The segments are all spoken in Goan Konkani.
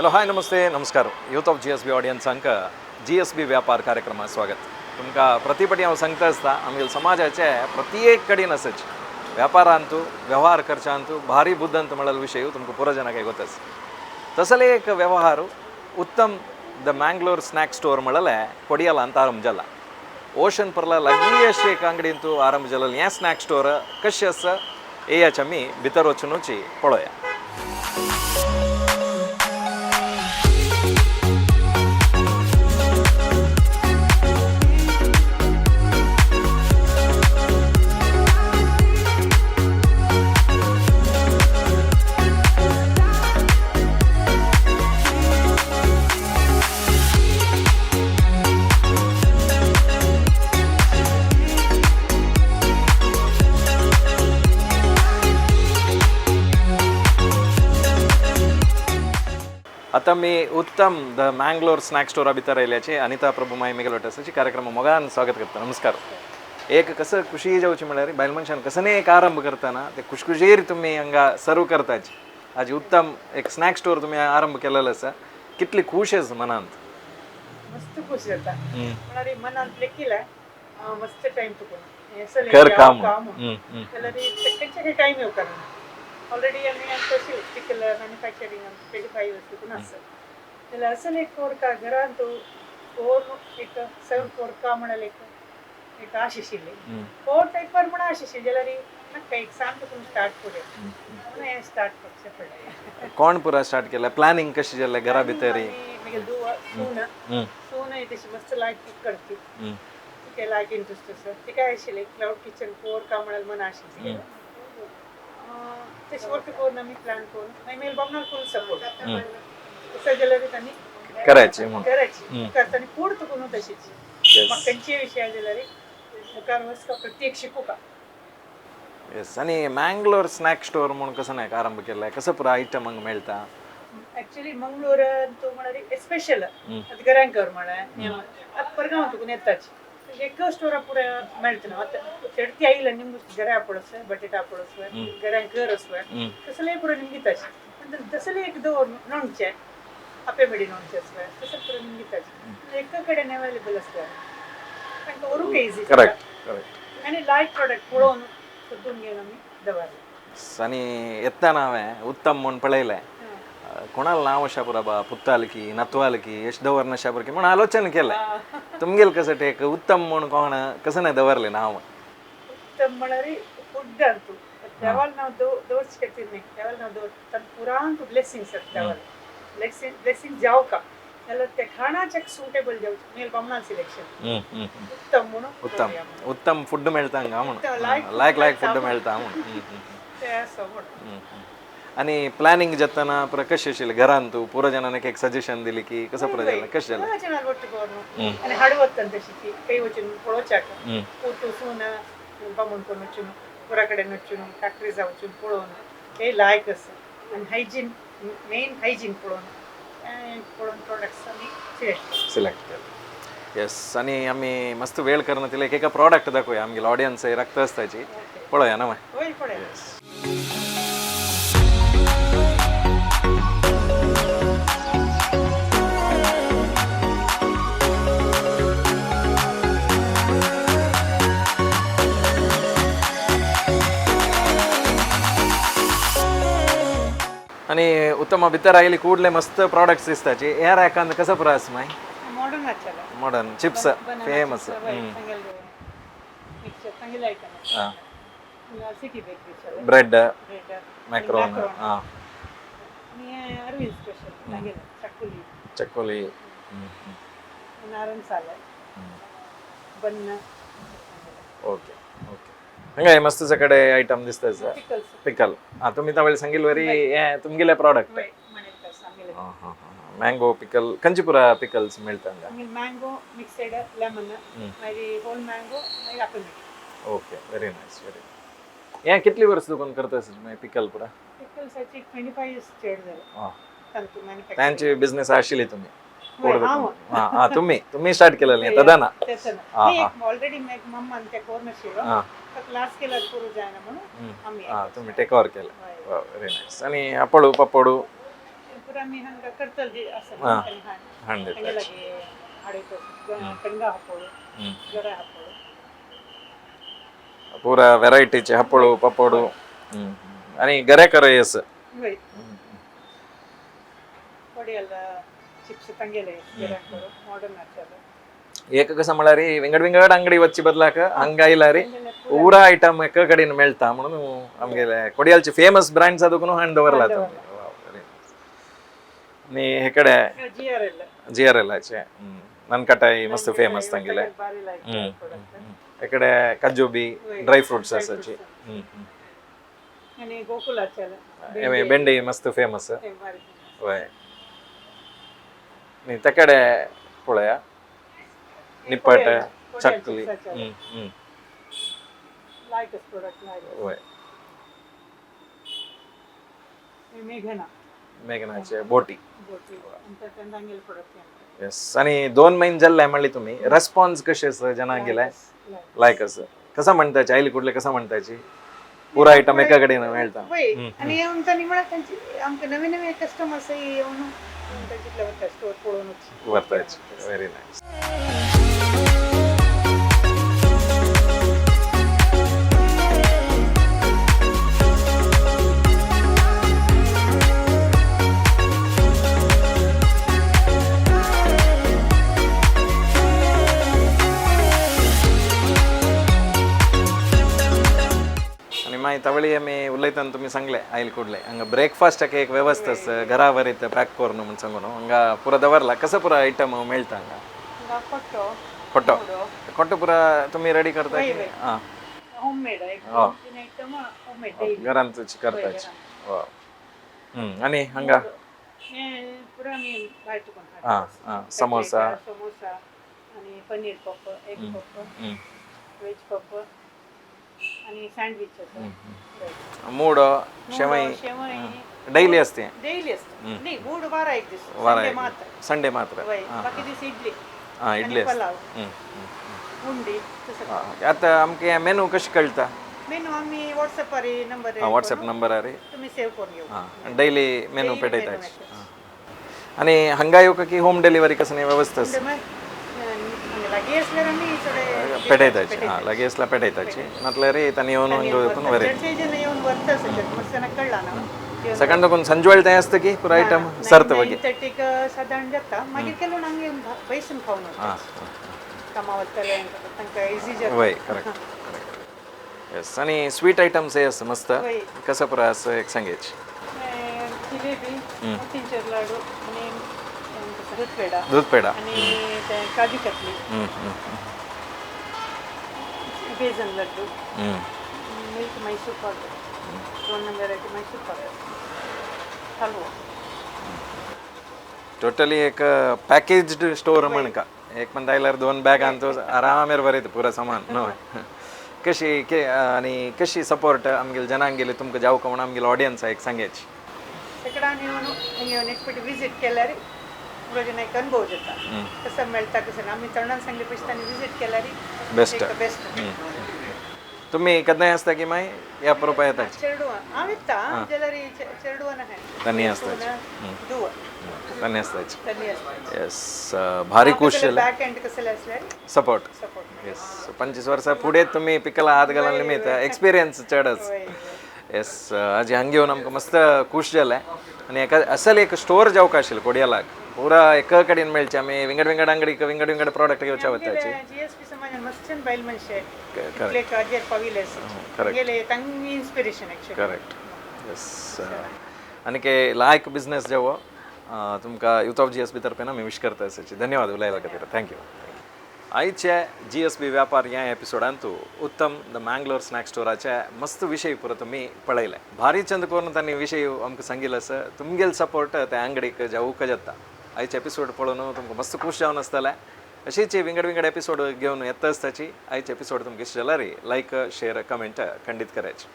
हॅलो हाय नमस्ते नमस्कार यूथ ऑफ जीएसबी ऑडियन्सांक जीएसबी व्यापार कार्यक्रमा स्वागत. तुमकां प्रतिपटी हांव सांगता आसता आमगेले समाजाचे प्रत्येक कडेन आसच व्यापारांतू व्यवहार करच्यांतू भारी बुद्दंत म्हळ्यार विशय तुमकां पुरो जनाक गोतच. तसले एक व्यवहार उत्तम the Mangalore snack store म्हळ्यार कोडियालांत आरंभ जाला. ओशन पर्ला लागीं अशी एक अंगडींतू आरंभ जालें हें स्नॅक स्टोर कशें आसा येयाच आमी भितर वचुनूच पळोवया. आता मी उत्तम the Mangalore snack स्टोरा भितर आयल्याची अनिता प्रभू माय मिगलोटसाची कार्यक्रम मोगान स्वागत करता. नमस्कार. एक कसं खुशी जावची म्हळ्यार बायल मनशान कसं एक आरंभ करतना ते खुशखुशीर तुमी हांगा सर्व करताची. आज उत्तम एक स्नॅक स्टोर तुमी आरंभ केलेलो आसा, कितली खुश आसा मनांत? मस्त खुश जाता म्हळ्यार मनांत लेखिला मस्त टायम तुका कर काम. काम जाल्यार खंयचे टायम येवकार ऑलरेडी आमी आमकां इलेक्ट्रिकल मॅन्युफॅक्चरींग 25 इयर्स तितून आसा. जाल्यार असल एक कोरका घरांत फोर एक सर्व कोरका म्हळ्यार एक एक आश आशिल्ली फोर टायपार म्हणून आश आशिल्ली. जाल्यार नाका एक सांग तुका स्टार्ट करूया म्हणून हें स्टार्ट करचें पडलें. कोण पुरा स्टार्ट केलें? प्लॅनिंग कशें जालें घरा भितर? मागीर धुव सून सून तशी मस्त लायक कुक करती. तिका लायक इंट्रस्ट आसा. तिका आशिल्लें क्लावड किचन कोरका म्हळ्यार मन आशिल्लें. तशें वर्क करून आमी प्लॅन करून मागीर मेल बाबनाक फूल सपोर्ट तसं जाल्यार तांणी करायची म्हणून. करायची करता फूड तुका न्हू तशीच म्हाका खंयचे विशय जाल्यार मुखार वचका प्रत्येक शिकूका. येस. आनी मँगलोर स्नॅक स्टोर म्हणून कसं नाही आरंभ केलाय? कसं पुरा आयटम हांगा मेळटा? ऍक्च्युली मंगळूर तूं म्हळ्यार स्पेशल ಅದು ಗರಾಂಕರ್ म्हळ्यार ಅದು ಪರ್ಗಾಂव तुका येताच एक स्टोरा पुरा मेळतना. आतां चडती आयला निमगे गरा पळस बटेटा पळस गरांकर असवे तसले पुरा निमगे ताच पण तसले एक दवर नोणचे ಅಪ್ಪೆ ಮಿಡಿ नोणचे असवे तसं पुरा निमगे ताच एका कडेन अवेलेबल असवे तांकां व्हरूंक easy. Correct correct. आनी लायक प्रोडक्ट पळोवन सोदून घेवन आमी दवरले. आनी येतना हांवें उत्तम म्हूण पळयलें, कोणाला नाव अशा पुरा बा पुत्तालकी नत्वालकी यश दवरना अशा पुरकी म्हणून आलोचन केलें. तुमगेल कसं टेक उत्तम म्हणून कोण कसं नाही दवरलें नाव? उत्तम म्हळ्यार फुड ಅಂತು ಯಾವಾಗ ನಾವು ದೋರ್ಸ್ಕೊಳ್ತೀನಿ ಯಾವಾಗ ನಾವು ದೋರ್ ತನ್ನ ಪುರಾಂತ ಬ್ಲೆಸ್ಸಿಂಗ್ಸ್ ಯಾವಾಗ ಬ್ಲೆಸ್ಸಿಂಗ್ ಬ್ಲೆಸ್ಸಿಂಗ್ जावका जाल्यार ते खाणाचे सुटेबल जावचे मेल बामणान सिलेक्शन उत्तम म्हणून. उत्तम उत्तम फूड मेळटा हांगा म्हणून. लायक लायक लायक फूड मेळटा म्हणून. हम्म, हम्म. ते आसा म्हणून. आणि प्लॅनिंग जाताना पुरा कशें आशिल्लें घरांत? तूं पुरो जणांक एक सजेशन दिली की कसं पुरो जालें, कशें जालें? पुरा जणां ಒಟ್ಟು कोरून आनी हाडवत तशी कೈ वचून पळोवच्याक पूत सून बामण करून वचून पुरा कडेन वचून फॅक्टरीजा वचून पळोवन हे लायक आसा आनी हायजीन मेन हायजीन पळोवन पळोवन प्रोडक्ट्स आमी सिलेक्ट सिलेक्ट केलें. येस. आनी आमी मस्त वेळ करना तिला एक एका प्रॉडक्ट दाखोवया आमगेले ऑडियन्स रक्त आसताची. पळोवया ना मागीर? वयर पळय. आनी उत्तम भितर आयली ಕೂಡಲೇ मस्त प्रॉडक्ट्स दिसताची. ह्या रॅकान कसं पुरो आसा मागीर? मॉडर्न आचार. Modern chips famous. Mixture सांगेल item city bakery. Bread. Bread. Macaron. हां. आणि अरविंद स्पेशल सांगेल चकुली. चकोली. नारळ साल बन्न. Okay okay. हांगा मस्त सगळे आयटम दिसता. पिकल्स. पिकल. हां, तुमी तवेळ सांगिल वरी हे तुमगेले प्रॉडक्ट. मणेल सांगेल. मँगो पिकल, कंचीपुरा पिकल्स मेळटा हांगा? सांगेल मँगो मिक्सड लेमन मागीर होल मँगो मागीर apple. Okay, very nice, very. हें कितली वर्स दुकान करता मागीर पिकल पुरा? पिकल्साची 25 इयर्स चेड जाले. तांतू मॅन्युफॅक्चरिंग. तांची बिझनेस आशिल्ली तुमी? हांव. हां हां, तुम्ही तुम्ही स्टार्ट केलेलं तदा ना? ऑलरेडी मम्मान ते कोर नाशिल्लो. लास्ट केल्यार पुरो जायना म्हणून आमी हां, तुम्ही टेक ओवर केलं. Very nice. आनी आपोडू पापोडू? पुरा आमी हांगा करतले आसा हा. तांणी हाड हाडून तांगे दिता. लागी हाडयता कणगां हापोळ, गरा हापोळ. पुरा व्हेरायटीचे हापोळू पापोडू आणि गऱ्याकर आसा. वय, कोडियल चिप्स ತಂಗೇಲೆ ಗಿರಾಕರು ಮಾಡರ್ನ್ ಆಚಾರ. ಏಕ ಕಸ म्हळ्यार विंगड विंगड ಅಂಗಡಿ वच्ची बदलाक हांगा आयल्यार ಪೂರಾ ಐಟಮ್ ಎಕ್ಕ ಕಡೆನ ಮೇಳ್ತಾ म्हणून आमगेले ಕೊಡಿಯಾಲ್चे ಫೇಮಸ್ ಬ್ರ್ಯಾಂಡ್ಸ್ ಅದಕ್ಕೂ ಹಣ್ಣು ದವರಲ್ಲ. ನೀ हे ಕಡೆ G R L. G R L ಆಚೆ ನನ್ಕಟಾಯಿ ಮಸ್ತ್ ಫೇಮಸ್ ತಂಗಿಲೆ. ಬಾರಿ ಲೈಕ್ ಪ್ರಾಡಕ್ಟ್. ಈ ಕಡೆ ಕಜ್ಜುಬಿ ಡ್ರೈ ಫ್ರೂಟ್ಸ್ ಆಸಾಚಿ. आणि गोकुल ಆಚಾರ. ಬೆಂಡಿ ಮಸ್ತ್ ಫೇಮಸ್. ಬಾರಿ. ವೈ, ನೀ ತಕಡೆ ಪುಳೆಯ ನಿಪ್ಪಟ್ಟೆ ಚಕ್ಕಲಿ. ಹ್ಮ್ ಹ್ಮ್ ಲೈಕ್ ಪ್ರಾಡಕ್ಟ್ ಲೈಕ್. ವೈ. ಮೇಘನಾ. मेघनाचे बोटी. बोटी ಅಂತ ತಂದಂಗೆಲ್ ಪ್ರಾಡಕ್ಟ್ ಅಂತ. येस, आणि 2 महिने जाल्ले म्हणली तुम्ही, रेस्पॉन्स कशे आसा जनांगेले? लायक आसा. कसा म्हणताची आयली कुठले कसा म्हणताची पुरा आयटम एका कडेन मेळटा. वय, आणि येऊन त्यांनी मला त्यांची आमकां नवे नवे कस्टमर्स येवन तांचे वता स्टोर पळोवनूच. व्हरताची. Very nice. आणि मागीर तवळी आमी उलयतना तुमी सांगले आयल कुडले हांगा ब्रेकफास्टाक एक वेवस्था आसा, घरा वरीत पॅक करून म्हूण सांगून हांगा पुरा दवरला. कसं पुरा आयटम मेळटा हांगा? हांगा कोट्टो. कोट्टो. मोडो. कोट्टो पुरा तुमी रेडी करता? वय, वय. हां. होम मेड एक हो. तीन आयटम होम मेड डेली. घरांतूच करताची. वा. आणि हांगा? हे पुरा आमी भायर तुकून. हां हां समोसा. समोसा आणि paneer puff, egg puff, veg puff आणि सँडविच आसा. मोडो शेवई. शेवई. डैली असते? डेली असता. नाही, गोड वारा एक दीस. वारा संडे एक. मात्र. संडे मात्र. वय, बाकी दीस इडली हां, इडली आणि आसता. पलाव, हम्म, हम्म. उंडी तसं. हां, आता आमकां मेनू कशें कळटा? मेनू आम्ही व्हॉट्सअपार नंबर. हां, व्हॉट्सएप नंबरार. तुम्ही सेव्ह करून घेऊ. हां, डैली मेनू Daily पेटयता. Menu येता. आणि हांगा येवका की होम डिलिव्हरी कसं नाही व्यवस्था आसा? म्हणजे लागीं असल्यार आमी थोडे पेटयताची. हां, लागीं आसल्यार पेटयताची, नातल्यार तांणी येवन हांगा वचून व्हरयता. चडशे जण येवन व्हरता सगळें मस्त कळ्ळा ना येवन. सकाळ दोन संजवेळ थंय आसता की पुरा आयटम सरत वगी? 9:30 सादारण जाता. मागीर केलो आमी येवन बैसून खावन वता. कामा वतले तांकां इजी जाता. वय, करेक्ट करेक्ट. येस, आणि स्वीट आयटम्स हे आसा मस्त. वय. कसं पुरा आसा एक सांगेच. जिलेबी, मोतीचूर लाडू आणि दूध पेढा. दूध पेढा. आणि ते काजू कतली, हम्म, हम्म, बेसन लड्डू, हम्म. मिल्क मैसूर पाक, 2 व्हेरायटी मैसूर पाक, हलवो. टोटली एक पॅकेज्ड स्टोर म्हणका. एक पण आयल्यार 2 बॅग तो आरामेर बरयता पुरा सामान न्हय. कशी के आणि कशी सपोर्ट आमगेले जनांगेले तुमकां जावका म्हणून आमगेले ऑडियन्स एक सांगेच. सगळ्यांनी येवन हांगा येवन एक फावटी विजीट केल्यार पुरो जण एक अनुभव जाता कसं मेळटा कसं ना. आमी तोंडान सांगले पयशे तांणी विजीट केल्यार बेस्ट. बेस्ट. तुम्ही केन्नाय आसता की मागीर ह्या प्रोपा येताची? चेडवा हांव येता जाल्यार चेडवा ना. तांणी आसताची. दुवा. तांणी आसताची. तांणी आसता. येस, भारी खूश जालें. बॅक एंड कसले असल्यार सपोर्ट. सपोर्ट. येस, 25 वर्सां फुडें तुमी पिकला हात घालून निमित्त एक्सपिरियन्स चडच. येस, आजी हांगा येवन आमकां मस्त खूश जालें. आनी एका असल एक स्टोर जावका आशिल्लें कोडियालाक पुरा एका कडेन मेळचें. आमी विंगड विंगड अंगडीक विंगड विंगड प्रॉडक्ट घेवच्या वताची. जी एस पी समाजान मस्त बायल मनशे इतले काजेर पाविले. गेले तांगी इन्स्पिरेशन एक्चुअली. करेक्ट, येस. आनी लायक बिझनेस जावो तुमकां यूथ ऑफ GSB तर्फेन आमी विश करता असाची. धन्यवाद उलयल्या खातीर. Thank you. आयचे GSB व्यापार ह्या एपिसोडांतू उत्तम the Mangalore snack स्टोराचे मस्त विशय पुरो तुमी पळयले. भारी चंद करून तांणी विशय आमकां सांगिल्लो आसा. तुमगेल सपोर्ट त्या अंगडीक जावूक जाता. आयचे एपिसोड पळोवन तुमकां मस्त खूश जावन आसतलें. अशीच विंगड विंगड एपिसोड घेवन येता आसताची. आयचे एपिसोड तुमकां इश्ट जाल्यार लायक, शेअर, कमेंट खंडीत करायचे.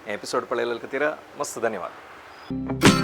हे एपिसोड पळयल्या खातीर मस्त धन्यवाद.